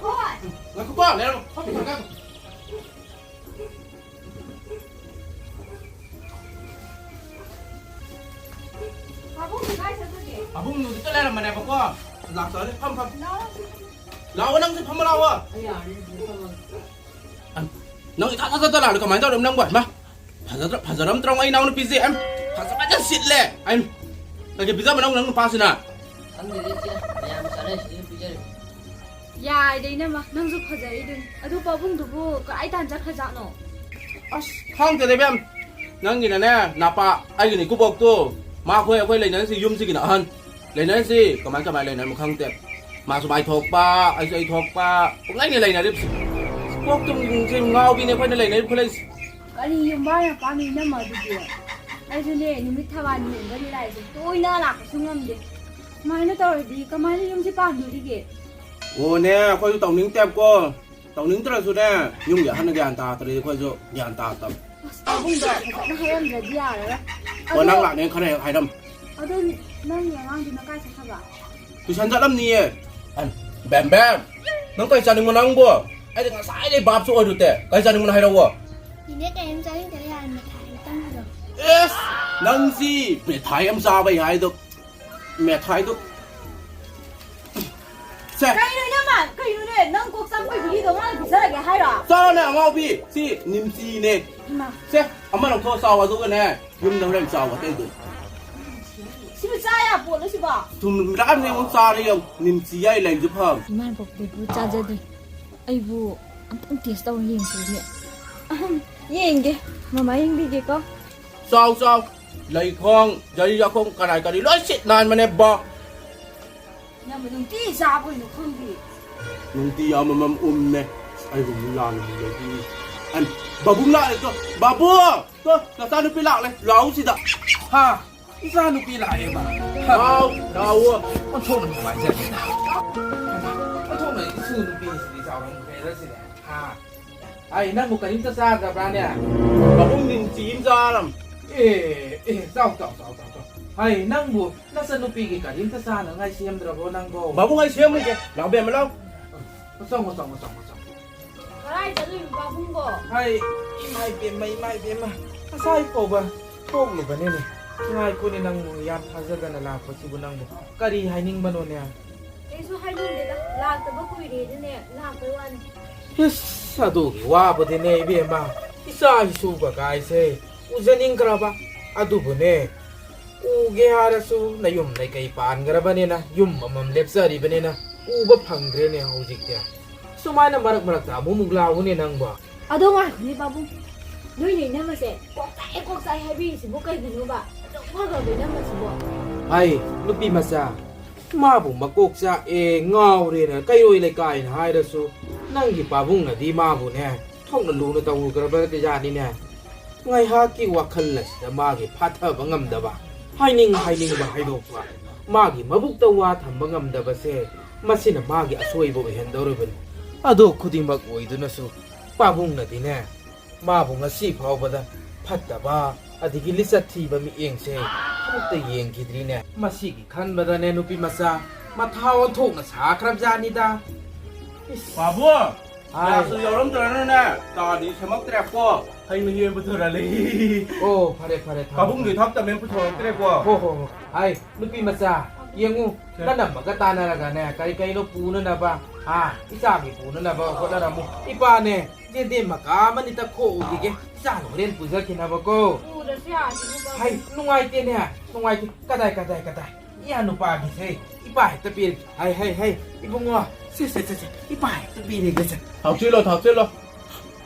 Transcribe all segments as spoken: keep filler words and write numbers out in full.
ꯍꯣꯏ꯫ ꯉꯥꯏꯈꯣꯀꯣ, ꯂꯩꯔꯝꯃꯣ꯫ ꯐꯝꯃꯣ, ꯐꯝꯃꯣ꯫ ꯄꯥꯕꯨꯡꯗꯤ ꯀꯥꯏ ꯆꯠꯈ꯭ꯔꯒꯦ? ꯄꯥꯕꯨꯡ ꯍꯧꯖꯤꯛꯇ ꯂꯩꯔꯝꯕꯅꯦꯕꯀꯣ꯫ ꯂꯥꯛꯇꯣꯔꯦ꯫ ꯐꯝ, ꯐꯝ꯫ ꯂꯥꯛꯑꯣ, ꯅꯪꯁꯨ ꯐꯝꯃ ꯂꯥꯛꯑꯣ꯫ ꯑꯩ ꯌꯥꯔꯅꯤ, ꯑꯗꯨꯝ ꯐꯝꯃꯒꯦ꯫ ꯅꯪ ꯏꯊꯥ ꯊꯥꯖꯗ ꯂꯥꯛꯑꯗꯤ ꯀꯃꯥꯏꯅ ꯇꯧꯔꯝ ꯅꯪꯕꯣ? ꯍꯩꯃꯥ! ꯐꯖꯗ꯭ꯔ-, ꯐꯖꯔꯝꯗ꯭ꯔꯣ ꯑꯩ ꯏꯅꯥꯎꯅꯨꯄꯤꯁꯦ? ꯑꯦꯝ, ꯐꯖꯕꯅ ꯁꯤꯠꯂꯦ꯫ ꯑꯩꯝ, ꯀꯩꯀꯩ ꯄꯤꯖꯕ ꯅꯪ, ꯅꯪ ꯅꯨꯄꯥꯁꯤꯅ? ꯈꯪꯗꯦꯗ ꯏꯆꯦ, ꯃꯌꯥꯝ ꯆꯥꯅꯩꯁꯤꯗꯤ ꯄꯤꯖꯔꯤꯕ꯫ ꯌꯥꯔꯦꯗ ꯏꯅꯝꯃ, ꯅꯪꯁꯨ ꯐꯖꯔꯤꯗꯨꯅꯤ꯫ ꯑꯗꯨ ꯄꯥꯕꯨꯡꯗꯨꯕꯨ ꯀꯗꯥꯏ ꯇꯥꯟ ꯆꯠꯈ꯭ꯔꯖꯥꯠꯅꯣ? ꯑꯁ, ꯈꯪꯗꯦꯗ ꯏꯕꯦꯝ꯫ ꯅꯪꯒꯤꯅꯅꯦ, ꯅꯄꯥ, ꯑꯩꯒꯤꯅ ꯏꯀꯨꯕꯣꯛꯇꯣ, ꯃꯥꯈꯣꯏ ꯑꯩꯈꯣꯏ ꯂꯩꯅꯔꯤꯁꯤ ꯌꯨꯝꯁꯤꯒꯤꯅ ꯑꯍꯟ꯫ ꯂꯩꯅꯔꯤꯁꯤ ꯀꯃꯥꯏ ꯀꯃꯥꯏ ꯂꯩꯅꯔꯤꯅꯣ ꯈꯪꯗꯦ꯫ ꯃꯥꯁꯨ ꯃꯥꯏ ꯊꯣꯛꯄ, ꯑꯩꯁꯨ ꯑꯩ ꯊꯣꯛꯄ, ꯄꯨꯡꯂꯩꯅ ꯂꯩꯅꯔꯤꯕꯁꯤ꯫ ꯀꯣꯛꯇꯨꯝꯁꯦ ꯉꯥꯎꯕꯤꯅꯦ ꯑꯩꯈꯣꯏꯅ ꯂꯩꯅꯔꯤꯕ ꯈꯨꯂꯩꯁꯦ꯫ ꯀꯔꯤ ꯌꯨꯝꯕꯥꯟ ꯌꯥꯝ ꯄꯥꯝꯃꯤ ꯏꯅꯝꯃ ꯑꯗꯨꯗꯤ? ꯑꯩꯁꯨꯅꯦ ꯅꯨꯃꯤꯠ ꯊꯕꯥꯜ ꯌꯦꯡꯕ ꯂꯤꯂꯥꯏꯁꯦ ꯇꯣꯏꯅ ꯂꯥꯛꯄꯁꯨ ꯉꯝꯗꯦ꯫ ꯁꯨꯃꯥꯏꯅ ꯇꯧꯔꯗꯤ ꯀꯃꯥꯏꯅ ꯌꯨꯝꯁꯤ ꯄꯥꯟꯗꯣꯔꯤꯒꯦ? ꯑꯣꯅꯦ, ꯑꯩꯈꯣꯏꯁꯨ ꯇꯧꯅꯤꯡꯗꯦꯕꯀꯣ꯫ ꯇꯧꯅꯤꯡꯗ꯭ꯔꯁꯨꯅꯦ, ꯌꯨꯝꯒꯤ ꯑꯍꯟꯅ ꯒ꯭ꯌꯥꯟ ꯇꯥꯗ꯭ꯔꯗꯤ ꯑꯩꯈꯣꯏꯁꯨ ꯒ꯭ꯌꯥꯟ ꯇꯥꯗꯕ꯫ ꯑꯁ, ꯄꯥꯕꯨꯡꯗꯣ ꯐꯖꯅ ꯍꯥꯏꯔꯝꯗ꯭ꯔꯗꯤ ꯌꯥꯔꯔꯣꯏ꯫ ꯑꯣ, ꯑꯗꯣ ꯅꯪ ꯂꯥꯛꯅꯦꯅ ꯈꯔ ꯍꯦꯛ ꯍꯥꯏꯔꯝ꯫ ꯑꯗꯣ ꯅꯪꯒꯤ ꯑꯉꯥꯡꯗꯨꯅ ꯀꯥꯏ ꯆꯠꯈ꯭ꯔꯕ? ꯇꯨꯏꯁꯟ ꯆꯠꯂꯝꯅꯤꯌꯦ꯫ ꯑꯟ, ꯕꯦꯝ ꯕꯦꯝ, ꯅꯪ ꯀꯔꯤ ꯆꯥꯅꯤꯡꯕ ꯅꯪꯕꯣ? ꯑꯩꯗꯤ ꯉꯁꯥꯏꯗꯩ ꯚꯥꯞꯁꯨ ꯑꯣꯏꯔꯨꯗꯦ꯫ ꯀꯔꯤ ꯆꯥꯅꯤꯡꯕꯅꯣ ꯍꯥꯏꯔꯛꯑꯣ꯫ ꯏꯅꯦ, ꯀꯔꯤꯝ ꯆꯥꯅꯤꯡꯗꯦ, ꯌꯥꯔꯦ, ꯃꯤꯊꯥꯏ ꯑꯝꯇꯪ ꯄꯤꯔꯛꯑꯣ꯫ ꯑꯦꯁ, ꯅꯪꯁꯤ ꯃꯤꯊꯥꯏ ꯑꯃ ꯆꯥꯕꯩ ꯍꯥꯏꯗꯣ꯫ ꯃꯦꯊꯥꯏꯗꯨ꯫ ꯁꯦ꯫ ꯀꯩꯅꯣ ꯏꯅꯝꯃ? ꯀꯩꯅꯣꯅꯦ? ꯅꯪ ꯀꯣꯛ ꯆꯥꯛꯄꯩ ꯒꯨꯂꯤꯗꯣ ꯃꯥꯅ ꯄꯤꯖꯔꯒꯦ ꯍꯥꯏꯔꯣ? ꯆꯥꯎꯅꯦ ꯑꯉꯥꯎꯕꯤ! ꯁꯤ ꯅꯤꯝꯆꯤꯅꯦ꯫ ꯏꯃꯥ꯫ ꯁꯦ, ꯑꯃ ꯂꯧꯊꯣꯛꯑ ꯆꯥꯎ, ꯑꯗꯨꯒꯅꯦ, ꯌꯨꯝꯗ ꯍꯣꯔꯦꯟ ꯆꯥꯎ ꯑꯇꯩꯗꯨ꯫ ꯁꯤꯕꯨ ꯆꯥ ꯌꯥ ꯄꯣꯠꯂꯣ ꯁꯤꯕꯣ? ꯊꯨꯝ ꯂꯥꯛꯑꯝꯅꯦ ꯑꯃꯨꯛ ꯆꯥꯔꯦ ꯌꯦꯡꯉꯨ꯫ ꯅꯤꯝꯆꯤ ꯌꯥꯏ ꯂꯩꯁꯨ ꯐꯕ꯫ ꯏꯃꯥꯅ ꯄꯣꯛꯄꯗꯨꯕꯨ ꯆꯥꯖꯗꯦ꯫ ꯑꯩꯕꯨ ꯑꯝꯇꯪ ꯇꯦꯁ ꯇꯧꯔ ꯌꯦꯡꯁꯤꯅꯦ꯫ ꯑꯍꯝ, ꯌꯦꯡꯒꯦ꯫ ꯃꯃꯥ ꯌꯦꯡꯕꯤꯒꯦꯀꯣ꯫ ꯆꯥꯎ, ꯆꯥꯎ꯫ ꯂꯩꯈꯣꯡ, ꯖꯔꯤ ꯌꯥꯈꯣꯡ, ꯀꯔꯥꯏ ꯀꯔꯤ ꯂꯣꯏ ꯁꯤꯠ ꯅꯥꯟꯕꯅꯦ ꯕꯣ꯫ ꯅꯪꯕꯨ ꯅꯨꯡꯇꯤ ꯆꯥꯕ ꯀꯩꯅꯣ ꯈꯪꯗꯦ꯫ ꯅꯨꯡꯇꯤ ꯑꯃꯃꯝ ꯎꯝꯃꯦ꯫ ꯑꯩꯕꯨ ꯃꯤ ꯂꯥꯟꯅ ꯂꯩꯕꯤ꯫ ꯑꯟ-, ꯕꯥꯕꯨꯡ ꯂꯥꯛꯂꯦ ꯇꯣ꯫ ꯕꯥꯕꯨ! ꯇꯣ, ꯅꯆꯥꯅꯨꯄꯤ ꯂꯥꯛꯂꯦ꯫ ꯂꯥꯛꯎ ꯁꯤꯗ꯫ ꯍꯥ? ꯏꯆꯥꯅꯨꯄꯤ ꯂꯥꯛꯑꯦꯕ꯫ ꯍꯥ? ꯂꯥꯎ, ꯂꯥꯎꯑꯣ꯫ ꯑꯣꯟꯊꯣꯛꯅ ꯅꯨꯡꯉꯥꯏꯖꯔꯦꯗ꯫ ꯑꯣꯟꯊꯣꯛꯅ ꯏꯁꯨ ꯅꯨꯄꯤꯁꯤꯗꯤ ꯆꯥꯎꯔꯝꯈ꯭ꯔꯦꯗ ꯁꯤꯗꯤ꯫ ꯍꯥ? ꯑꯩ ꯅꯪꯕꯨ ꯀꯔꯤꯝꯇ ꯆꯥꯗ꯭ꯔꯕ꯭ꯔꯥꯅꯦ? ꯃꯕꯨꯡ ꯅꯤꯡ ꯆꯤ ꯑꯃ ꯆꯥꯔꯝ꯫ ꯑꯦ, ꯑꯦ, ꯆꯥꯎ, ꯆꯥꯎ, ꯆꯥꯎ, ꯆꯥꯎ, ꯆꯥꯎ꯫ ꯍꯩ, ꯅꯪꯕꯨ ꯅꯆꯟꯅꯨꯄꯤꯒꯤ ꯀꯔꯤꯝꯇ ꯆꯥꯅꯉꯥꯏ ꯁꯦꯝꯗ꯭ꯔꯕꯣ ꯅꯪꯕꯣ? ꯃꯕꯨꯡ ꯑꯩ ꯁꯦꯝꯃꯨꯒꯦ꯫ ꯂꯥꯎ, ꯕꯦꯝꯃ, ꯂꯥꯎ꯫ ꯆꯪꯉꯣ, ꯆꯪꯉꯣ, ꯆꯪꯉꯣ, ꯆꯪꯉꯣ꯫ ꯀꯗꯥꯏ ꯆꯠꯂꯨꯏꯕ ꯄꯥꯕꯨꯡꯕꯣ? ꯍꯥꯏ, ꯏꯃꯥ ꯏꯕꯦꯝꯃ, ꯏꯃꯥ ꯏꯕꯦꯝꯃ, ꯉꯁꯥꯏ ꯐꯥꯎꯕ ꯊꯣꯛꯂꯨꯕꯅꯤꯅꯦ꯫ ꯉꯥꯏꯈꯣꯅꯦ, ꯅꯪꯕꯨ ꯌꯥꯝ ꯊꯥꯖꯗꯅ ꯂꯥꯛꯄꯁꯤꯕꯨ ꯅꯪꯕꯨ ꯀꯔꯤ ꯍꯥꯏꯅꯤꯡꯕꯅꯣꯅꯦ? ꯀꯩꯁꯨ ꯍꯥꯏꯅꯤꯡꯗꯦꯗ, ꯂꯥꯛꯇꯕ ꯀꯨꯏꯔꯦꯅꯅꯦ ꯂꯥꯛꯄꯩ ꯋꯥꯅꯤ꯫ ꯏꯁ, ꯑꯗꯨꯒꯤ ꯋꯥꯕꯨꯗꯤꯅꯦ ꯏꯕꯦꯝꯃ, ꯏꯆꯥ ꯏꯁꯨꯒ ꯀꯥꯏꯁꯦ ꯎꯖꯅꯤꯡꯈ꯭ꯔꯕ꯫ ꯑꯗꯨꯕꯨꯅꯦ, ꯎꯒꯦ ꯍꯥꯏꯔꯁꯨ ꯅꯌꯨꯝ ꯂꯩꯀꯩ ꯄꯥꯟꯈ꯭ꯔꯕꯅꯤꯅ, ꯌꯨꯝ ꯑꯃꯃꯝ ꯂꯦꯞꯆꯔꯤꯕꯅꯤꯅ ꯎꯕ ꯐꯪꯗ꯭ꯔꯦꯅꯦ ꯍꯧꯖꯤꯛꯇꯤ꯫ ꯁꯨꯃꯥꯏꯅ ꯃꯔꯛ ꯃꯔꯛꯇ ꯑꯃꯨꯛꯃꯨꯛ ꯂꯥꯛꯎꯅꯦ ꯅꯪꯕꯣ꯫ ꯑꯗꯣ ꯉꯥꯏꯈꯣꯅꯦ ꯄꯥꯕꯨꯡ, ꯅꯣꯏꯅ ꯏꯅꯝꯃꯁꯦ ꯀꯣꯛ ꯆꯥꯛꯑꯦ ꯀꯣꯛ ꯆꯥꯛꯑꯦ ꯍꯥꯏꯕꯤꯔꯤꯁꯤꯕꯨ ꯀꯩꯒꯤꯅꯣꯕ? ꯑꯗꯨꯛ ꯐꯈ꯭ꯔꯕ ꯏꯅꯝꯃꯁꯤꯕꯣ? ꯍꯥꯏ, ꯅꯨꯄꯤ ꯃꯆꯥ, ꯃꯥꯕꯨ ꯃꯀꯣꯛ ꯆꯥꯛꯑꯦ, ꯉꯥꯎꯔꯦꯅ ꯀꯩꯔꯣꯏ ꯂꯩꯀꯥꯏꯅ ꯍꯥꯏꯔꯁꯨ, ꯅꯪꯒꯤ ꯄꯥꯕꯨꯡꯅꯗꯤ ꯃꯥꯕꯨꯅꯦ ꯊꯣꯛꯅ ꯂꯨꯅ ꯇꯧꯔꯨꯈ꯭ꯔꯕ ꯖꯥꯠꯅꯤꯅꯦ꯫ ꯉꯥꯏꯍꯥꯛꯀꯤ ꯋꯥꯈꯜ ꯑꯁꯤꯗ ꯃꯥꯒꯤ ꯐꯥꯊꯕ ꯉꯝꯗꯕ, ꯍꯥꯏꯅꯤꯡ ꯍꯥꯏꯅꯤꯡꯕ ꯍꯥꯏꯗꯣꯛꯄ, ꯃꯥꯒꯤ ꯃꯕꯨꯛꯇ ꯋꯥ ꯊꯝꯕ ꯉꯝꯗꯕꯁꯦ, ꯃꯁꯤꯅ ꯃꯥꯒꯤ ꯑꯁꯣꯏꯕ ꯑꯣꯏꯍꯟꯗꯧꯔꯤꯕꯅꯤ꯫ ꯑꯗꯨ ꯈꯨꯗꯤꯡꯃꯛ ꯑꯣꯏꯗꯨꯅꯁꯨ ꯄꯥꯕꯨꯡꯅꯗꯤꯅꯦ, ꯃꯥꯕꯨ ꯉꯁꯤ ꯐꯥꯎꯕꯗ ꯐꯠꯇꯕ ꯑꯗꯒꯤ ꯂꯤꯆꯠ ꯊꯤꯕ ꯃꯤꯠꯌꯦꯡꯁꯦ ꯑꯃꯨꯛꯇ ꯌꯦꯡꯈꯤꯗ꯭ꯔꯤꯅꯦ꯫ ꯃꯁꯤꯒꯤ ꯈꯟꯕꯗꯅꯦ ꯅꯨꯄꯤ ꯃꯆꯥ ꯃꯊꯥ ꯑꯣꯟꯊꯣꯛꯅ ꯁꯥꯈ꯭ꯔꯕꯖꯥꯠꯅꯤꯗ꯫ ꯏꯁ꯫ ꯄꯥꯕꯨꯡ! ꯍꯥꯏ꯫ ꯒ꯭ꯌꯥꯁꯇꯨ ꯌꯥꯎꯔꯝꯗ꯭ꯔꯅꯅꯦ, ꯆꯥꯗꯤ ꯁꯦꯝꯃꯛꯇ꯭ꯔꯦꯀꯣ꯫ ꯍꯩ ꯃꯍꯤ ꯑꯣꯏꯅ ꯄꯨꯊꯣꯔꯛꯂꯤ꯫ ꯑꯣ, ꯐꯔꯦ, ꯐꯔꯦ, ꯊꯝꯃꯣ, ꯄꯥꯕꯨꯡꯒꯤ ꯊꯝꯃꯣ꯫ ꯊꯛꯇꯕꯅꯦ ꯄꯨꯊꯣꯔꯛꯇ꯭ꯔꯦꯀꯣ꯫ ꯍꯣ, ꯍꯣ, ꯍꯣ꯫ ꯍꯥꯏ, ꯅꯨꯄꯤ ꯃꯆꯥ, ꯌꯦꯡꯉꯨ, ꯀꯩ? ꯅꯅꯝꯃꯒ ꯇꯥꯟꯅꯔꯒꯅꯦ, ꯀꯔꯤ ꯀꯩꯅꯣ ꯄꯨꯅꯅꯕ, ꯍꯥ, ꯏꯆꯥꯒꯤ ꯄꯨꯅꯅꯕ ꯍꯣꯠꯅꯔꯝꯃꯨ꯫ ꯏꯄꯥꯅꯦ, ꯌꯦꯟꯗꯦꯝ ꯃꯀꯥ ꯑꯃꯅꯤꯇ ꯈꯣꯛꯎꯈꯤꯒꯦ, ꯏꯆꯥꯅ ꯍꯣꯔꯦꯟ ꯄꯨꯖꯈꯤꯅꯕꯀꯣ꯫ ꯄꯨꯗ꯭ꯔꯁꯨ ꯌꯥꯔꯁꯤꯕꯨ, ꯄꯥꯕꯨꯡ꯫ ꯍꯥꯏ, ꯅꯨꯡꯉꯥꯏꯇꯦꯅꯦ, ꯅꯨꯡꯉꯥꯏꯇꯦ꯫ ꯀꯗꯥꯏ, ꯀꯗꯥꯏ, ꯀꯗꯥꯏ? ꯏꯌꯥ ꯅꯨꯄꯥꯒꯤꯁꯦ ꯏꯄꯥ ꯍꯦꯛꯇ ꯄꯤꯔꯒꯦ꯫ ꯍꯥꯏ, ꯍꯥꯏ, ꯍꯥꯏ, ꯏꯕꯨꯡꯉꯣ, ꯁꯦ, ꯁꯦ, ꯁꯦ, ꯁꯦ, ꯏꯄꯥ ꯍꯦꯛꯇ ꯄꯤꯔꯒꯦ, ꯁꯦ꯫ ꯊꯥꯛꯆꯤꯜꯂꯣ, ꯊꯥꯛꯆꯤꯜꯂꯣ꯫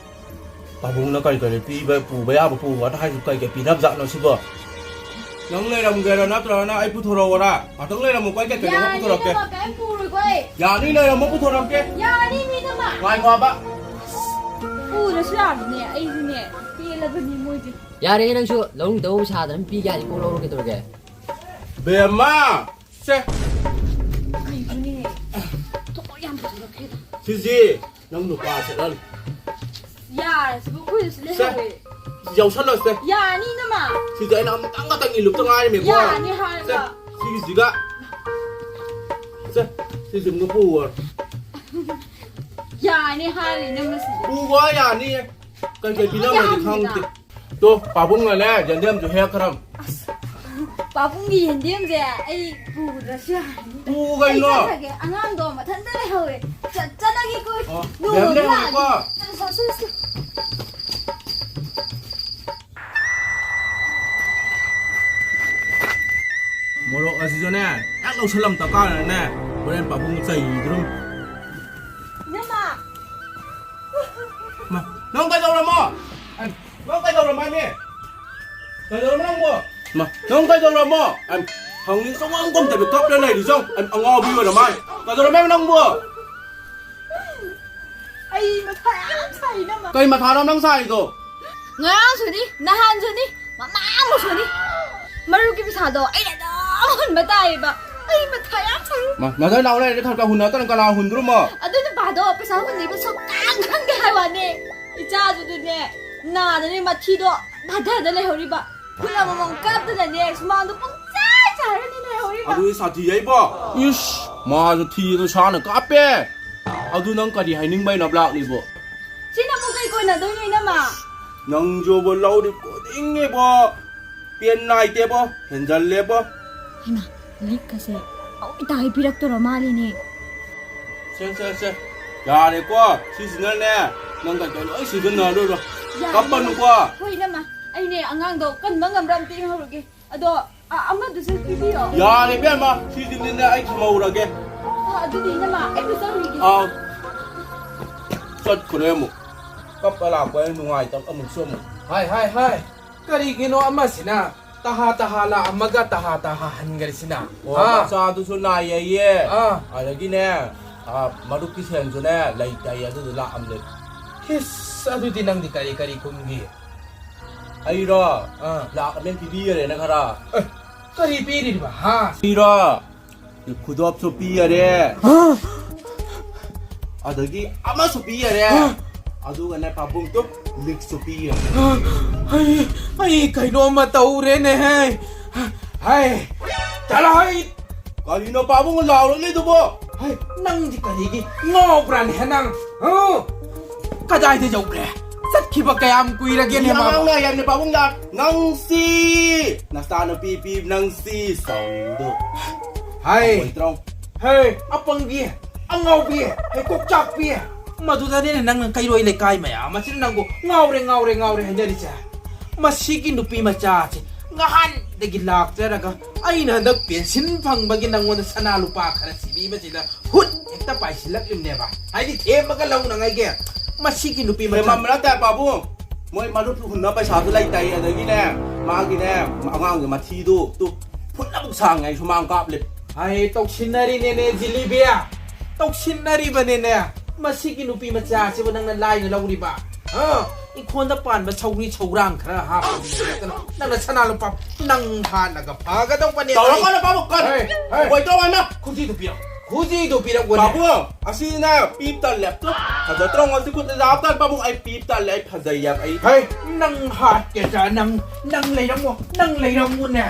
ꯄꯥꯕꯨꯡꯅ ꯀꯔꯤ ꯀꯔꯤ ꯄꯤꯕ, ꯄꯨꯕ ꯌꯥꯕ ꯄꯨꯕ ꯍꯥꯏꯁꯨ ꯀꯔꯤ ꯀꯔꯤ ꯄꯤꯅꯕꯖꯥꯠꯅꯣ ꯁꯤꯕꯣ? ꯅꯪ ꯂꯩꯔꯝꯒꯦꯔꯥ ꯅꯠꯇ꯭ꯔꯒꯅ ꯑꯩ ꯄꯨꯊꯣꯔꯛꯑꯣꯔꯥ? ꯉꯥꯛꯇꯪ ꯂꯩꯔꯝꯃꯨꯀꯣ, ꯑꯩ ꯀꯩ ꯀꯩꯅꯣ ꯌꯥꯅꯤ, ꯄꯨꯊꯣꯔꯛꯀꯦ꯫ ꯏꯅꯝꯃ, ꯀꯩꯝ ꯄꯨꯔꯣꯏꯀꯣ ꯑꯩ꯫ ꯌꯥꯅꯤ, ꯂꯩꯔꯝꯃꯣ, ꯄꯨꯊꯣꯔꯛꯀꯦ꯫ ꯌꯥꯅꯤ, ꯏꯅꯝꯃ꯫ ꯉꯥꯏꯈꯣꯕ꯫ ꯄꯨꯔꯁꯨ ꯌꯥꯕꯅꯦ, ꯑꯩꯁꯨꯅꯦ ꯄꯦꯜꯂꯕꯅꯤ ꯃꯣꯏꯗꯤ꯫ ꯌꯥꯔꯦ, ꯅꯪꯁꯨ ꯂꯧꯅꯤꯡꯗꯕ ꯁꯥꯗꯅ ꯄꯤꯒꯦ ꯍꯥꯏꯗꯤ ꯀꯣꯛ ꯂꯧꯔꯣ, ꯀꯩꯗꯧꯔꯒꯦ? ꯕꯦꯝꯃ! ꯁꯦ! ꯀꯩꯅꯣꯅꯦ? ꯊꯣꯛ ꯌꯥꯝ ꯄꯨꯊꯣꯔꯛꯈ꯭ꯔꯦꯗ꯫ ꯁꯤꯁꯤ ꯅꯪ ꯅꯨꯄꯥ ꯁꯦꯠꯍꯜꯂꯨ꯫ ꯌꯥꯔꯁꯤꯕꯨ ꯑꯩꯈꯣꯏꯗꯁꯨ ꯁꯦ! ꯂꯩꯍꯧꯋꯦ꯫ ꯁꯤ ꯌꯥꯎꯁꯜꯂꯣ ꯁꯦ꯫ ꯌꯥꯅꯤ, ꯏꯅꯝꯃ꯫ ꯁꯤꯁꯦ ꯑꯩꯅ ꯑꯃꯨꯛꯇꯪ ꯈꯛꯇꯪ ꯏꯜꯂꯨꯕꯇ ꯉꯥꯏꯔꯤꯃꯤꯀꯣ꯫ ꯌꯥꯅꯤ ꯍꯥꯏꯔꯒ꯫ ꯁꯦ, ꯁꯤꯒꯤꯁꯤꯒ꯫ ꯁꯦ, ꯁꯤꯁꯤꯃꯒ ꯄꯨꯋꯣ꯫ ꯌꯥꯅꯤ ꯍꯥꯏꯔꯤꯅꯦ ꯃꯁꯤꯗꯤ꯫ ꯄꯨꯕ ꯌꯥꯅꯤꯌꯦ꯫ ꯀꯩ ꯀꯩ ꯄꯤꯅꯕꯗꯤ ꯌꯥꯝꯃꯤꯗ꯫ ꯈꯪꯗꯦ꯫ ꯇꯣ, ꯄꯥꯕꯨꯡꯅꯅꯦ, ꯌꯦꯟꯗꯦꯝꯁꯨ ꯍꯦꯛꯈ꯭ꯔꯝ꯫ ꯑꯁ, ꯄꯥꯕꯨꯡꯒꯤ ꯌꯦꯟꯗꯦꯝꯁꯦ ꯑꯩ ꯄꯨꯗ꯭ꯔꯁꯨ ꯌꯥꯔꯅꯤ꯫ ꯄꯨ ꯀꯩꯅꯣ? ꯑꯩ ꯆꯠꯈ꯭ꯔꯒꯦ, ꯑꯉꯥꯡꯗꯣ ꯃꯊꯟꯇ ꯂꯩꯍꯧꯋꯦ꯫ ꯆꯠ-, ꯆꯠꯂꯒꯦꯀꯣ꯫ ꯑꯣ, ꯅꯣꯡꯃ ꯃꯦꯝ ꯂꯩꯍꯧꯔꯦꯀꯣ꯫ ꯂꯥꯛꯑꯒꯦ꯫ ꯆꯠꯂꯣ, ꯆꯠꯂꯣ, ꯆꯠꯂꯣ꯫ ꯃꯣꯔꯣꯛ ꯑꯁꯤꯁꯨꯅꯦ, ꯍꯦꯛ ꯂꯧꯁꯜꯂꯝ ꯇꯀꯥꯔꯅꯦ, ꯍꯣꯔꯦꯟ ꯄꯥꯕꯨꯡ ꯆꯩꯗ꯭ꯔꯨꯝ꯫ ꯏꯅꯝꯃ! ꯃꯥ, ꯅꯪ ꯀꯩꯗꯧꯔꯝꯃꯣ? ꯑꯩ, ꯅꯪ ꯀꯩꯗꯧꯔꯝꯃꯣ ꯍꯥꯏꯃꯤ? ꯀꯩꯗꯧꯔꯝꯃꯣ ꯅꯪꯕꯣ? ꯃꯥ, ꯅꯪ ꯀꯩꯗꯧꯔꯝꯃꯣ? ꯑꯩ, ꯍꯪꯉꯤ ꯁꯨꯡꯈꯨꯝ ꯈꯨꯝꯗꯕꯤ ꯀꯞꯂ ꯂꯩꯔꯤꯁꯦ ꯌꯦꯡꯉꯨ꯫ ꯑꯩ, ꯑꯉꯥꯎꯕꯤ ꯑꯣꯏꯔ ꯃꯥꯜꯂꯦ꯫ ꯀꯩꯗꯧꯔꯝꯃꯣ ꯅꯪꯕꯣ? ꯑꯩ ꯃꯊꯥ ꯌꯥꯝ ꯁꯥꯏ, ꯏꯅꯝꯃ꯫ ꯀꯩ ꯃꯊꯥꯅꯣ ꯅꯪ ꯁꯥꯏꯗꯣ? ꯉꯔꯥꯡꯁꯨꯅꯤ, ꯅꯍꯥꯟꯁꯨꯅꯤ, ꯃꯃꯥꯡꯃꯨꯛꯁꯨꯅꯤ꯫ ꯃꯔꯨꯞꯀꯤ ꯄꯩꯁꯥꯗꯣ ꯑꯩꯅ ꯑꯗꯨꯝ ꯍꯨꯟꯕ ꯇꯥꯏꯌꯦꯕ꯫ ꯑꯩ ꯃꯊꯥ ꯌꯥꯝ ꯁꯥꯏ꯫ ꯃꯥ, ꯅꯊꯟ ꯂꯥꯎ ꯂꯩꯔꯗꯤ ꯈꯔ ꯈꯔ ꯍꯨꯟꯅꯗꯅ ꯀꯅꯥ ꯍꯨꯟꯗ꯭ꯔꯨꯝꯃꯣ? ꯑꯗꯨ ꯅꯨꯄꯥꯗꯣ ꯄꯩꯁꯥ ꯍꯨꯟꯅꯤꯡꯕ ꯁꯨꯛꯈꯪ ꯈꯪꯗꯦ ꯍꯥꯏ ꯋꯥꯅꯦ꯫ ꯏꯆꯥꯗꯨꯗꯤꯅꯦ, ꯅꯥꯗꯅꯦ ꯃꯊꯤꯗꯣ ꯐꯥꯊꯗ ꯂꯩꯍꯧꯔꯤꯕ꯫ ꯈꯨꯠ ꯑꯃꯃꯝ ꯀꯥꯞꯇꯅꯅꯦ, ꯁꯨꯃꯥꯡꯗꯣ ꯄꯨꯡꯆꯥꯏ ꯆꯥꯏꯔꯅꯤ ꯂꯩꯍꯧꯔꯤꯕ꯫ ꯑꯗꯨꯗꯤ ꯁꯥꯊꯤ ꯍꯥꯏꯕꯣ? ꯏꯁ, ꯃꯥꯁꯨ ꯊꯤꯗꯣ ꯁꯥꯅ ꯀꯥꯞꯄꯦ꯫ ꯑꯗꯨ ꯅꯪ ꯀꯔꯤ ꯍꯥꯏꯅꯤꯡꯕꯩꯅꯣ ꯕ꯭ꯂꯥꯛꯅꯤꯕꯣ? ꯁꯤꯅꯕꯨ ꯀꯩ ꯀꯣꯟꯅꯗꯣꯏꯅꯣ, ꯏꯅꯝꯃ? ꯅꯪꯁꯨꯕ ꯂꯧꯔꯤ ꯈꯨꯗꯤꯡꯒꯤꯕꯣ ꯄꯦꯟ ꯅꯥꯏꯗꯦꯕꯣ, ꯍꯦꯟꯖꯜꯂꯦꯕꯣ꯫ ꯍꯩꯃꯥ, ꯂꯤꯛꯀꯁꯦ ꯑꯃꯨꯛ ꯏꯇꯥꯒꯤ ꯄꯤꯔꯛꯇꯣꯔ ꯃꯥꯜꯂꯤꯅꯦ꯫ ꯁꯦ, ꯁꯦ, ꯁꯦ, ꯌꯥꯔꯦꯀꯣ, ꯁꯤꯁꯤꯅꯅꯦ, ꯅꯪ ꯀꯩꯀꯩ ꯂꯣꯏ ꯁꯤꯖꯤꯟꯅꯔꯣꯏꯕ꯫ ꯌꯥꯔꯦ, ꯀꯞꯄꯅꯨꯀꯣ꯫ ꯍꯣꯏ, ꯏꯅꯝꯃ, ꯑꯩꯅꯦ ꯑꯉꯥꯡꯗꯣ ꯀꯟꯕ ꯉꯝꯕ꯭ꯔꯥ ꯑꯝꯇ ꯌꯦꯡꯍꯧꯔꯒꯦ꯫ ꯑꯗꯣ, ꯑ-, ꯑꯃꯗꯨꯁꯨ ꯄꯤꯕꯤꯌꯣ꯫ ꯌꯥꯔꯦ ꯏꯕꯦꯝꯃ, ꯁꯤꯁꯤꯅꯅꯦ ꯑꯩ ꯊꯝꯍꯧꯔꯒꯦ꯫ ꯑ, ꯑꯗꯨꯗꯤ ꯏꯅꯝꯃ, ꯑꯩ ꯆꯠꯂꯨꯈꯤꯒꯦ꯫ ꯑꯥꯎ꯫ ꯆꯠꯈ꯭ꯔꯦ ꯑꯃꯨꯛ꯫ ꯀꯞꯄ ꯂꯥꯛꯄ ꯑꯩ ꯅꯨꯡꯉꯥꯏꯇꯕ ꯑꯃꯨꯛꯁꯨ ꯑꯃꯨꯛ꯫ ꯍꯥꯏ, ꯍꯥꯏ, ꯍꯥꯏ꯫ ꯀꯔꯤꯒꯤꯅꯣ ꯑꯃꯁꯤꯅ ꯇꯍꯥ ꯇꯍꯥ ꯂꯥꯛꯑꯝꯃꯒ ꯇꯍꯥ ꯇꯍꯥ ꯍꯟꯈ꯭ꯔꯤꯁꯤꯅ? ꯑꯣ, ꯍꯥ? ꯃꯆꯥꯗꯨꯁꯨ ꯅꯥꯏꯌꯦꯌꯦ꯫ ꯑꯥ꯫ ꯑꯗꯒꯤꯅꯦ, ꯑ, ꯃꯔꯨꯞꯀꯤ ꯁꯦꯟꯁꯨꯅꯦ ꯂꯩꯇꯥꯏꯌꯦ, ꯑꯗꯨꯗꯨ ꯂꯥꯛꯑꯝꯗꯦ꯫ ꯏꯁ, ꯑꯗꯨꯗꯤ ꯅꯪꯗꯤ ꯀꯔꯤ ꯀꯔꯤ ꯈꯨꯝꯈꯤ? ꯑꯩꯔꯣ? ꯑꯥ꯫ ꯂꯥꯛ ꯑꯃ ꯄꯤꯕꯤꯈꯔꯦꯅ ꯈꯔ꯫ ꯑꯦ, ꯀꯔꯤ ꯄꯤꯔꯤꯕ, ꯍꯥ? ꯑꯩꯔꯣ? ꯈꯨꯗꯣꯞꯁꯨ ꯄꯤꯈꯔꯦ꯫ ꯍꯥ? ꯑꯗꯒꯤ ꯑꯃꯁꯨ ꯄꯤꯈꯔꯦ꯫ ꯍꯥ? ꯑꯗꯨꯒꯅꯦ ꯄꯥꯕꯨꯡ ꯇꯨꯞ ꯂꯤꯛꯁꯨ ꯄꯤꯈꯔꯦ꯫ ꯍꯥ? ꯑꯩ, ꯑꯩ ꯀꯩꯅꯣꯝꯃ ꯇꯧꯔꯦꯅꯦꯍꯦ꯫ ꯍꯥꯏ, ꯆꯠꯂꯣ ꯍꯩ꯫ ꯀꯔꯤꯅꯣ ꯄꯥꯕꯨꯡ ꯂꯥꯎꯔꯛꯂꯤꯗꯨꯕꯣ? ꯍꯩ, ꯅꯪꯗꯤ ꯀꯔꯤꯒꯤ ꯉꯥꯎꯕ꯭ꯔꯥꯅꯦꯍꯦ ꯅꯪ? ꯍꯨ! ꯀꯗꯥꯏꯗ ꯌꯧꯈ꯭ꯔꯦ? ꯆꯠꯈꯤꯕ ꯀꯌꯥꯝ ꯀꯨꯏꯔꯒꯦꯅꯦ ꯃꯥꯕꯨ? ꯑꯉꯥꯡꯅ ꯌꯥꯝꯅ ꯄꯥꯕꯨꯡ ꯂꯥꯛ-, ꯅꯪꯁꯤ! ꯅꯆꯥꯅꯨꯄꯤ ꯄꯤ ꯅꯪꯁꯤ! ꯁꯥꯎꯅꯤꯡꯗꯣ꯫ ꯍꯥꯏ꯫ ꯑꯣꯏꯗ꯭ꯔꯣ? ꯍꯦ, ꯑꯄꯪꯕꯤ, ꯑꯉꯥꯎꯕꯤ, ꯍꯦ, ꯀꯣꯛꯆꯥꯛꯄꯤ꯫ ꯃꯗꯨꯗꯅꯦꯅꯦ ꯅꯪꯅ ꯀꯩꯔꯣꯏ ꯂꯩꯀꯥꯏ ꯃꯌꯥꯝ ꯑꯁꯤꯅ ꯅꯪꯕꯨ ꯉꯥꯎꯔꯦ, ꯉꯥꯎꯔꯦ, ꯉꯥꯎꯔꯦ ꯍꯥꯏꯅꯔꯤꯁꯦ꯫ ꯃꯁꯤꯒꯤ ꯅꯨꯄꯤ ꯃꯆꯥꯁꯦ ꯉꯍꯥꯟꯗꯒꯤ ꯂꯥꯛꯆꯔꯒ ꯑꯩꯅ ꯍꯟꯗꯛ ꯄꯦꯟꯁꯤꯟ ꯐꯪꯕꯒꯤ ꯅꯪꯉꯣꯟꯗ ꯁꯅꯥ ꯂꯨꯄꯥ ꯈꯔ ꯁꯤꯕꯤꯕꯁꯤꯗ ꯍꯨꯠ ꯍꯦꯛꯇ ꯄꯥꯏꯁꯤꯜꯂꯛꯂꯤꯕꯅꯦꯕ꯫ ꯍꯥꯏꯗꯤ ꯊꯦꯝꯃꯒ ꯂꯧꯅꯉꯥꯏꯒꯤ꯫ ꯃꯁꯤꯒꯤ ꯅꯨꯄꯤ ꯃꯆꯥ ꯍꯦꯃꯝ ꯅꯠꯇꯦ ꯄꯥꯕꯨꯡ꯫ ꯃꯣꯏ ꯃꯔꯨꯞ ꯍꯨꯟꯅ ꯄꯩꯁꯥꯁꯨ ꯂꯩꯇꯥꯏ, ꯑꯗꯒꯤꯅꯦ, ꯃꯥꯒꯤꯅꯦ, ꯑꯉꯥꯡꯒꯤ ꯃꯊꯤꯗꯨ ꯇꯨ ꯐꯨꯠ ꯑꯃꯨꯛ ꯁꯥꯡꯉꯦ ꯑꯩ ꯁꯨꯃꯥꯡ ꯀꯥꯞꯂꯦ꯫ ꯍꯥꯏ, ꯇꯧꯁꯤꯟꯅꯔꯤꯅꯦꯅꯦ ꯖꯤꯂꯤꯕꯤ, ꯇꯧꯁꯤꯟꯅꯔꯤꯕꯅꯦꯅꯦ꯫ ꯃꯁꯤꯒꯤ ꯅꯨꯄꯤ ꯃꯆꯥꯁꯤꯕꯨ ꯅꯪꯅ ꯂꯥꯏꯅ ꯂꯧꯔꯤꯕ? ꯍꯥ? ꯏꯪꯈꯣꯜꯗ ꯄꯥꯟꯕ ꯁꯧꯒ꯭ꯔꯤ ꯁꯧꯒ꯭ꯔꯥꯡ ꯈꯔ ꯍꯥꯞꯄ ꯅꯠꯇꯅ ꯅꯪꯅ ꯁꯅꯥ ꯂꯨꯄꯥ ꯅꯪ ꯍꯥꯠꯂꯒ ꯐꯒꯗꯧꯕꯅꯦ꯫ ꯇꯧꯔꯛꯀꯅꯨ ꯄꯥꯕꯨꯡ, ꯀꯔꯤ? ꯍꯦ, ꯍꯦ꯫ ꯑꯣꯏꯗꯧ ꯍꯥꯏꯅ꯫ ꯈꯨꯖꯤꯗꯨ ꯄꯤꯔꯛꯑꯣ, ꯈꯨꯖꯤꯗꯨ ꯄꯤꯔꯛꯑꯣꯅꯦ꯫ ꯄꯥꯕꯨꯡ, ꯑꯁꯤꯅꯦ ꯄꯤꯞ ꯇꯜꯂꯦ꯫ ꯇꯨ, ꯐꯖꯗ꯭ꯔꯣ ꯉꯁꯤ ꯈꯨꯠꯇ ꯌꯥꯎꯗ ꯄꯥꯕꯨꯡ? ꯑꯩ ꯄꯤꯞ ꯇꯜꯂꯦ, ꯑꯩ ꯐꯖꯩ ꯌꯥꯝ ꯑꯩ꯫ ꯍꯩ, ꯅꯪ ꯍꯥꯠꯀꯦꯗ, ꯅꯪ, ꯅꯪ ꯂꯩꯔꯝꯃꯣ, ꯅꯪ ꯂꯩꯔꯝꯃꯣꯅꯦ꯫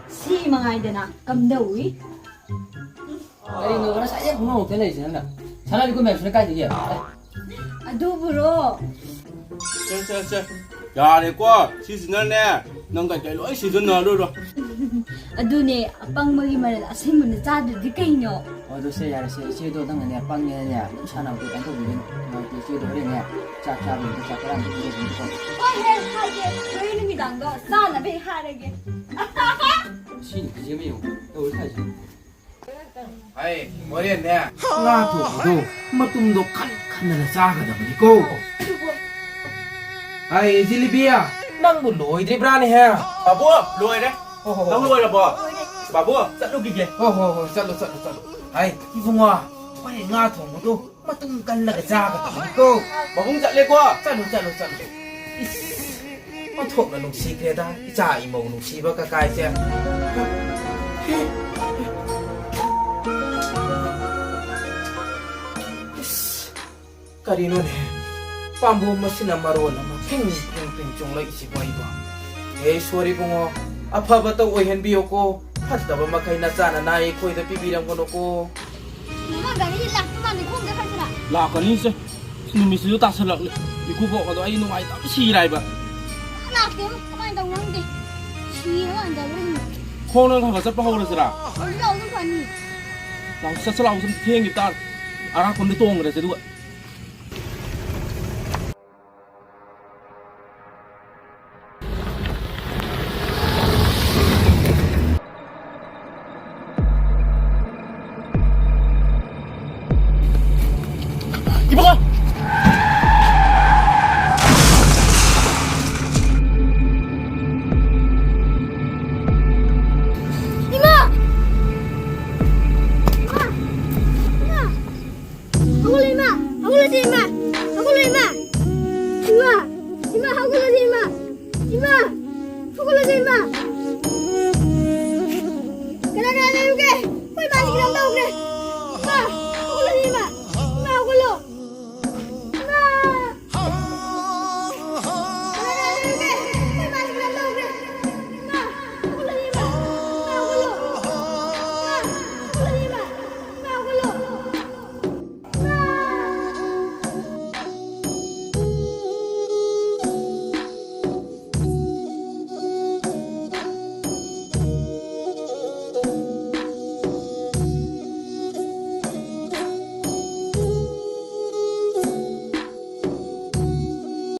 ꯁꯤ ꯃꯉꯥꯏꯗꯅ ꯀꯝꯗꯧꯏ? ꯀꯔꯤꯅꯣ ꯉꯁꯥꯏꯗꯩ ꯈꯨꯝꯃꯛꯇ ꯂꯩꯔꯤꯁꯦ ꯅꯪꯅ? ꯁꯅꯥ ꯂꯤꯛꯀꯣꯟ ꯃꯌꯥꯝꯁꯤꯅ ꯀꯥꯏꯗꯒꯤ? ꯑꯗꯨꯕꯨꯔꯣ? ꯁꯦ, ꯁꯦ, ꯁꯦ꯫ ꯌꯥꯔꯦꯀꯣ, ꯁꯤꯁꯤꯅꯅꯦ, ꯅꯪ ꯀꯩꯀꯩ ꯂꯣꯏ ꯁꯤꯖꯤꯟꯅꯔꯨꯔꯣ꯫ ꯑꯗꯨꯅꯦ, ꯑꯄꯪꯕꯒꯤ ꯃꯔꯜ ꯑꯁꯦꯡꯕꯅ ꯆꯥꯗ꯭ꯔꯗꯤ ꯀꯩꯅꯣ? ꯑꯣ, ꯑꯗꯨ ꯁꯦ, ꯌꯥꯔꯦ ꯁꯦ, ꯏꯆꯦꯗꯣ ꯅꯪꯅꯅꯦ, ꯄꯪꯉꯦꯅꯅꯦ, ꯑꯗꯨꯝ ꯁꯥꯟꯅꯕꯗꯣ ꯀꯩꯅꯣ ꯇꯧꯕꯤꯒꯅꯨ꯫ ꯅꯨꯡꯉꯥꯏꯇꯦ, ꯏꯆꯦꯗꯣ ꯍꯣꯔꯦꯟꯅꯦ, ꯆꯥꯛ ꯆꯥꯕꯒꯤꯗ ꯆꯥꯛ ꯆꯔꯥ ꯑꯝꯇ ꯄꯤꯖꯁꯤꯀꯣ꯫ ꯍꯣꯏ, ꯍꯣꯏ, ꯍꯥꯏꯒꯦ꯫ ꯍꯣꯔꯦꯟ ꯅꯨꯃꯤꯗꯥꯡꯗꯣ ꯆꯥꯅꯕ ꯍꯦꯛ ꯍꯥꯏꯔꯒꯦ꯫ ꯁꯤ ꯅꯨꯄꯤꯁꯦ ꯑꯃ ꯌꯦꯡꯉꯨ, ꯇꯧꯔꯤ ꯁꯥꯏꯁꯦ꯫ ꯍꯥꯏ, ꯍꯣꯔꯦꯟꯅꯦ, ꯉꯥ ꯊꯣꯡꯕꯗꯣ ꯃꯇꯨꯝꯗꯣ ꯈꯟ ꯈꯟꯗꯅ ꯆꯥꯒꯗꯕꯅꯤꯀꯣ꯫ ꯍꯥꯏ, ꯖꯤꯂꯤꯕꯤ, ꯅꯪꯕꯨ ꯂꯣꯏꯗ꯭ꯔꯤꯕ꯭ꯔꯥꯅꯦꯍꯦ? ꯕꯥꯕꯨ, ꯂꯣꯏꯔꯦ꯫ ꯍꯣ, ꯍꯣ, ꯍꯣ, ꯅꯪ ꯍꯣ꯫ ꯂꯣꯏꯔꯕꯣ? ꯂꯣꯏꯔꯦ꯫ ꯕꯥꯕꯨ, ꯆꯠꯂꯨꯈꯤꯒꯦ꯫ ꯍꯣ, ꯍꯣ, ꯍꯣ, ꯆꯠꯂꯣ, ꯆꯠꯂꯣ, ꯆꯠꯂꯣ꯫ ꯍꯥꯏ, ꯏꯕꯨꯡꯉꯣ, ꯍꯣꯔꯦꯟ ꯉꯥ ꯊꯣꯡꯕꯗꯣ ꯃꯇꯨꯝ ꯀꯜꯂꯒ ꯆꯥꯒꯗꯕꯅꯤꯀꯣ꯫ ꯄꯥꯕꯨꯡ ꯆꯠꯂꯦꯀꯣ꯫ ꯆꯠꯂꯨ, ꯆꯠꯂꯨ, ꯆꯠꯂꯨ꯫ ꯏꯁ, ꯑꯣꯟꯊꯣꯛꯅ ꯅꯨꯡꯁꯤꯈ꯭ꯔꯦꯗ, ꯏꯆꯥ ꯏꯃꯧ ꯅꯨꯡꯁꯤꯕ ꯀꯀꯥꯏꯁꯦ꯫ ꯏꯁ, ꯀꯔꯤꯅꯣꯅꯦ? ꯄꯥꯝꯕꯣꯝ ꯑꯁꯤꯅ ꯃꯔꯣꯟ ꯑꯃ ꯐꯤꯡ, ꯐꯤꯡ, ꯐꯤꯡ ꯆꯣꯡꯂꯛꯏꯁꯤꯕꯣ ꯑꯩꯕꯣ? ꯍꯦ, ꯏꯁꯣꯔ ꯏꯕꯨꯡꯉꯣ, ꯑꯐꯕꯇ ꯑꯣꯏꯍꯟꯕꯤꯌꯨꯀꯣ꯫ ꯐꯠꯇꯕ ꯃꯈꯩ ꯅꯆꯥ ꯅꯅꯥꯏ ꯑꯩꯈꯣꯏꯗ ꯄꯤꯕꯤꯔꯝꯒꯅꯨꯀꯣ꯫ ꯃꯃꯥ ꯒꯥꯔꯤ ꯂꯥꯛꯄ ꯃꯥꯜꯂꯦ, ꯈꯣꯡꯗ ꯈꯔ ꯈꯔ꯫ ꯂꯥꯛꯀꯅꯤꯁꯦ꯫ ꯅꯨꯃꯤꯠꯁꯤꯁꯨ ꯇꯥꯁꯜꯂꯛꯂꯦ꯫ ꯏꯀꯨꯕꯣꯛ ꯑꯗꯣ ꯑꯩ ꯅꯨꯡꯉꯥꯏꯇꯕ ꯁꯤꯔꯥꯏꯕ꯫ ꯂꯥꯛꯇꯦ, ꯀꯃꯥꯏꯅ ꯇꯧꯕꯅꯣ ꯈꯪꯗꯦ꯫ ꯁꯤꯔ ꯃꯥꯜꯂꯦ ꯇꯧꯕ꯭ꯔꯥ ꯈꯪꯗꯦ꯫ ꯈꯣꯡꯅ ꯈꯔ ꯈꯔ ꯆꯠꯄ ꯍꯧꯔꯁꯤꯔꯥ? ꯍꯧꯖꯤꯛ ꯂꯥꯛꯑꯣ, ꯑꯗꯨꯝ ꯐꯅꯤ꯫ ꯂꯥꯛꯑꯣ, ꯆꯠꯁꯤ ꯂꯥꯛꯑꯣ, ꯁꯨꯝ ꯊꯦꯡꯈꯤ ꯇꯥꯔ꯫ ꯑꯔꯥꯞꯄ ꯑꯃꯗ ꯇꯣꯡꯈ꯭ꯔꯁꯦ ꯑꯗꯨꯒ꯫ ꯏꯕꯨꯡꯉꯣ! ꯏꯃꯥ! ꯏꯃꯥ! ꯏꯃꯥ! ꯍꯧꯒꯠꯂꯣ, ꯏꯃꯥ! ꯍꯧꯒꯠꯂꯁꯤ, ꯏꯃꯥ! ꯍꯧꯒꯠꯂꯣ, ꯏꯃꯥ! ꯏꯃꯥ! ꯏꯃꯥ, ꯍꯧꯒꯠꯂꯁꯤ, ꯏꯃꯥ! ꯏꯃꯥ! ꯍꯧꯒꯠꯂꯁꯤ, ꯏꯃꯥ! ꯀꯅꯥ ꯀꯅꯥ ꯂꯩꯔꯨꯒꯦ? ꯑꯩꯈꯣꯏ ꯏꯃꯥꯁꯤ ꯀꯩꯅꯣꯝ ꯇꯧꯈ꯭ꯔꯦ꯫